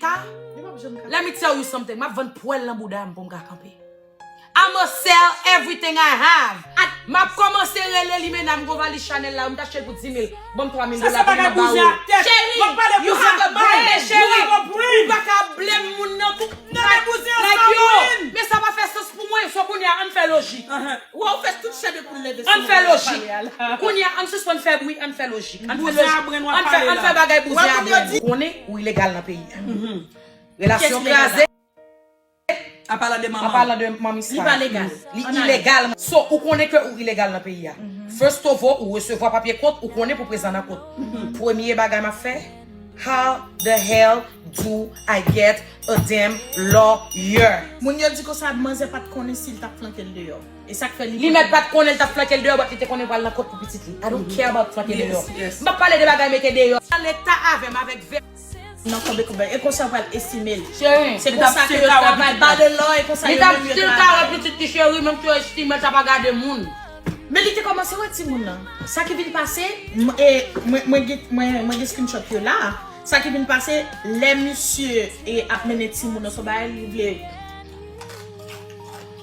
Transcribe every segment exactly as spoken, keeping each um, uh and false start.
Ka? Let me tell you something. M ap vann pwèl nan bouda m pou m ka kanpe. I'ma sell everything I have. M ap kòmanse rele limena m gon valiz Chanel la, m t achte l pou dis mil. Ban m twa mil dola pou m ba ou. Cheri, you have a brain, cheri. Ou pa ka blame moun nan pou like, yo, men sa pa fè sans pou mwen. So kounye a, ann fè lojik. Wè, ou fè tout chè de poul leve sou mwen. Ann fè lojik. Kounye a, ann sispann fè bri, ann fè lojik. Ann fè lojik. Ann fè, ann fè bagay bouzen a bren. Ou konnen ou ilegal nan peyi a. Relasyon kraze. An palan de manman. An palan de manmi sa. Li pa legal. Li ilegal. So, ou konnen ke ou ilegal nan peyi a. First of all, ou resevwa papye kont, ou konnen pou prezan nan kont. Premye bagay m ap fè, how the hell do I get a damn lawyer? Moun yo di konsa manzè pa t konnen si l t ap flanke l deyò. E sa k fè li. Li mèt pa t konnen l t ap flanke l deyò, but li te konnen pral nan kont pou pitit li. I don't care about flanke l deyò. M p ap pale de bagay mete deyò. Leta avè m avèk vè. Nan konbe konbe. E konsa yo pral estime l. Cheri. Se konsa ke yo travay ba de lò, e konsa yo menm yo travay. Li t ap still ka wè pitit li, cheri, menm si yo estime l, sa pa gade moun. Men li te kòmanse wè timoun nan. Sa ki vin pase, m- e, mwen, mwen gen, mwen, mwen gen screenshot yo la. Sa ki vin pase, lè misye e ap mennen timoun nan sou bagay, li vle.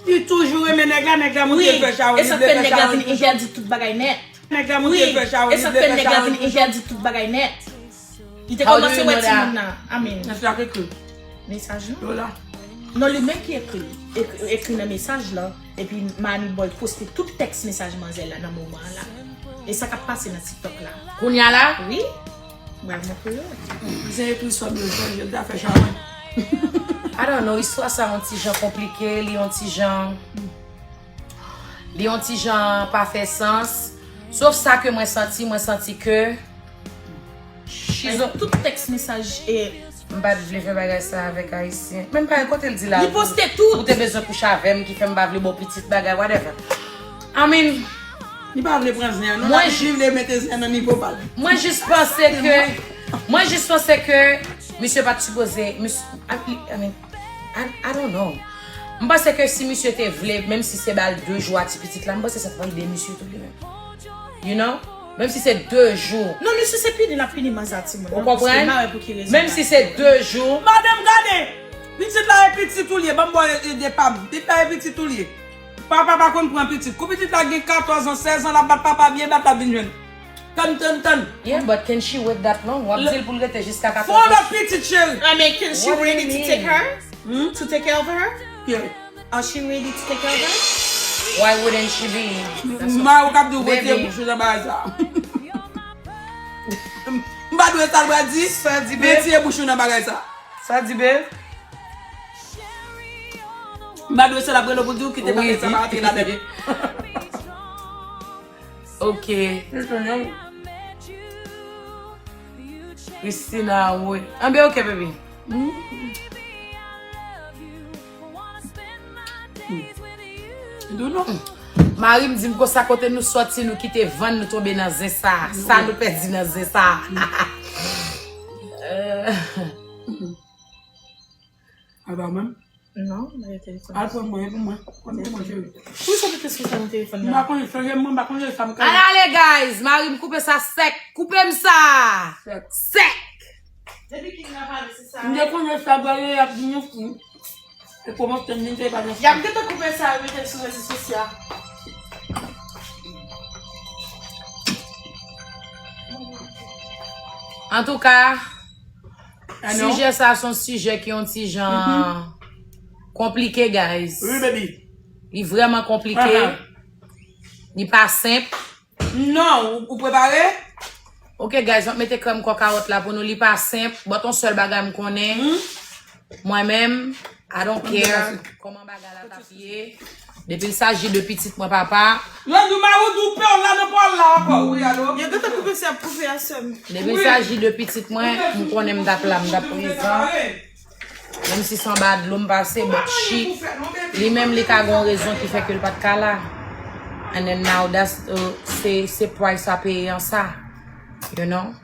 Li toujou renmen nèg la, nèg la montre l fè chawony, li vle fè chawony toujou. Nèg la montre l fè chawony, li vle fè chawony toujou. Wi, e sa k fè nèg la vin entèdi tout bagay nèt. Li te kòmanse wè timoun nan. Amen. Mesaj lan? Non, li menm ki ekri. Ekri nan mesaj lan. Epi Mami Boy poste tout tèks mesaj manzè la nan moman an la. E sa k ap pase nan TikTok la. Kounye a la? Wi. Bral montre yo. Se ekri sòm yo, sòm yo, ta fè chawony. I don't know, istwa sa yon ti jan konplike, li yon ti jan, li yon ti jan pa fè sans. Sof sa ke mwen santi, mwen santi ke she's a- tout tèks mesaj e M pa t vle fè bagay sa avèk Ayisyen. Men m pa gen kote l di la. Li poste tout. Ou te bezwen kouche avè m ki fè m pa vle ba w pitit bagay, whatever. I mean, li pa vle pran zen an, non, li vle mete zen an nan nivo pa l. Mwen jis panse ke, mwen jis panse ke misye pa t sipoze, misye, I, I mean, I, I don't know. M panse ke si misye te vle, menm si se ba l de jou a ti pitit la, m panse sa t ap ede misye tou li menm. You know? Menm si se de jou. Non, misye se pini, l ap pini manzè a timoun nan. Ou konprann? Paske m pa wè pou ki rezon. Menm si se de jou. Madanm, gade! Pitit la e pitit ou l ye, ban m ba w ide pa m. Pitit la e pitit ou l ye. Papa pa konn pran pitit. Kou pitit la gen katòz an, sèz an, l ap bat papa byen bat, l ap vin jwenn. Tann, tann, tann. Yeah, but can she wait that long? W ap di l pou l rete jiska katòz an. Fè yon lòt pitit, cheri. I mean, can she really to take her? To take care of her? Yeah. Are she ready to take care of her? Why wouldn't she be? Mari w k ap di w retire bouch ou nan bagay sa. M pa dwe sa l pral di. Sa di, babe. Retire bouch ou nan bagay sa. Sa di, babe. M pa dwe sa l ap rele w pou di w kite bagay sa, pa antre ladan. Ok. Christina, wi. Anben, ok, baby. Mari m di m konsa, kote nou sòti, nou kite vann, nou tonbe nan zen sa. Sa nou pèdi nan zen sa. Aba menm. Non, m pa gen telefòn. Al pran mwen, e pou mwen. Pran pou mwen, cheri. Poukisa w te sou sa nan telefòn nan? M pa konnen, chanje mwen, m pa konnen sa m ka. Ann ale, guys. Mari m koupe sa sèk. Koupe m sa. Sèk. Sèk. Depi ki m nan pale, se sa. M te konnen sa, brale, y ap vin yon fou. E kòman w te vin, te pa gen fou. Y ap gentan koupe sa, mete l sou rezo sosyo. Antouka, sijè sa se yon sijè ki yon ti jan konplike, guys. Wi, baby. Li vrèman konplike. Li pa senp. Non, ou, ou prepare? Ok, guys, m ap mete krèm kòkawòt la pou nou. Li pa senp, but yon sèl bagay m konnen. Mwen menm, I don't care kòman bagay la t ap ye. Depi l saji de pitit mwen, papa. Yo di w mari w di w pè w la nan pa w la ankò. Wi, alo? Yo gentan koupe sa, ap koupe a sè m. Depi l saji de pitit mwen, m konnen m t ap la, m t ap prezan. Menm si se anba dlo m pase, but she, li menm li ka gon rezon ki fè ke l pa t ka la. And then now that's, uh, se, se price a peye an sa. You know?